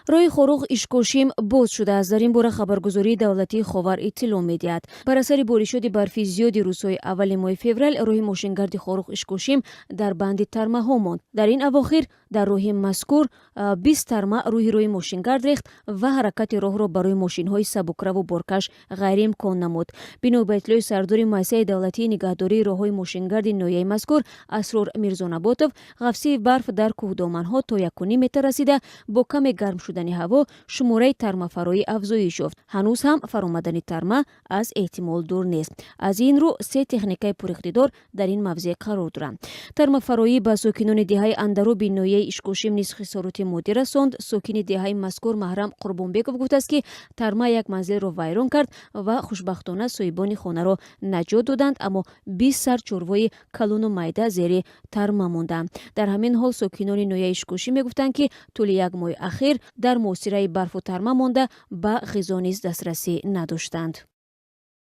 Роҳи Хоруғ Ишкошим боз шудааст. Дар ин бора хабаргузории давлатии Ховар иттилоъ медиҳад. Бар асари боришоти барфи зиёди рӯзҳои аввали моҳи феврал роҳи мошингарди Хоруғ Ишкошим дар банди тармаҳо монд. Дар ин авохир дар роҳи мазкур 20 тарма рӯи роҳи мошингард рехт ва ҳаракати роҳро барои мошинҳои сабукраву боркаш ғайриимкон намуд. Бино ба иттилои сардори муассисаи давлатии нигаҳдории роҳҳои мошингарди ноҳияи мазкур Асрор Мирзонаботов, ғафсии барф дар кӯҳдоманҳо то 1,5 метр расида, бо каме гарм шудани ҳаво шумораи тармафароӣ афзоиш ёфт. Ҳанӯз ҳам фаромадани тарма аз эҳтимол дур нест. Аз ин рӯ се техникаи пуриқтидор дар ин мавзеъ қарор доранд. Тармафароӣ ба сокинони деҳаи Андароби ноҳияи Ишкошим низ хисороти моддӣ расонд. Сокини деҳаи мазкур Маҳрам Қурбонбеков гуфтааст, ки тарма як манзилро вайрон кард ва хушбахтона соҳибони хонаро наҷот доданд, аммо 20 сар чорвои калону майда зери тарма монданд. Дар ҳамин ҳол сокинони ноҳияи Ишкошим мегуфтанд, ки тӯли як моҳи ахир дар муҳосираи барфу тарма монда, ба ғизо низ дастрасӣ надоштанд.